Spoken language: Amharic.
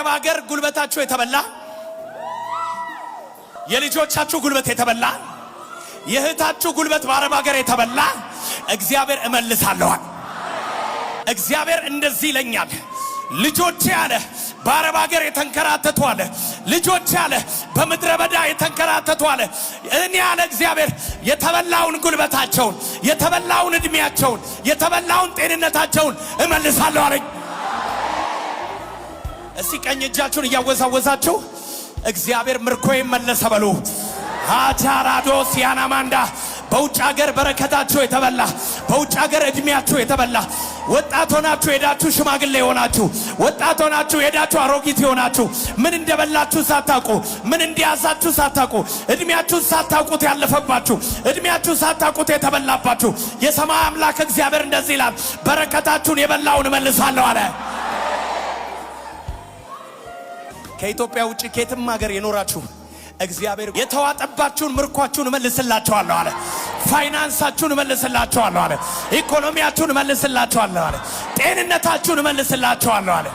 በአረብ ሀገር ጉልበታችሁ የተበላ፣ የልጆቻችሁ ጉልበት የተበላ፣ የእህታችሁ ጉልበት በአረብ ሀገር የተበላ እግዚአብሔር እመልሳለኋል። እግዚአብሔር እንደዚህ ይለኛል፣ ልጆቼ አለ በአረብ ሀገር የተንከራተቱ አለ፣ ልጆቼ አለ በምድረ በዳ የተንከራተቱ አለ። እኔ አለ እግዚአብሔር የተበላውን ጉልበታቸውን፣ የተበላውን ዕድሜያቸውን፣ የተበላውን ጤንነታቸውን እመልሳለሁ አለኝ። እስቲ ቀኝ እጃችሁን እያወዛወዛችሁ እግዚአብሔር ምርኮዬን መለሰ በሉ። አቻራዶ ሲያናማንዳ። በውጭ ሀገር በረከታችሁ የተበላ፣ በውጭ ሀገር እድሜያችሁ የተበላ፣ ወጣት ሆናችሁ ሄዳችሁ ሽማግሌ የሆናችሁ፣ ወጣት ሆናችሁ ሄዳችሁ አሮጊት የሆናችሁ፣ ምን እንደበላችሁ ሳታውቁ፣ ምን እንዲያዛችሁ ሳታውቁ፣ እድሜያችሁን ሳታውቁት ያለፈባችሁ፣ እድሜያችሁን ሳታውቁት የተበላባችሁ፣ የሰማይ አምላክ እግዚአብሔር እንደዚህ ይላል፣ በረከታችሁን የበላውን እመልሳለሁ አለ። ከኢትዮጵያ ውጭ ከየትም ሀገር የኖራችሁ እግዚአብሔር የተዋጠባችሁን ምርኳችሁን እመልስላችኋለሁ አለ። ፋይናንሳችሁን እመልስላችኋለሁ አለ። ኢኮኖሚያችሁን እመልስላችኋለሁ አለ። ጤንነታችሁን እመልስላችኋለሁ አለ።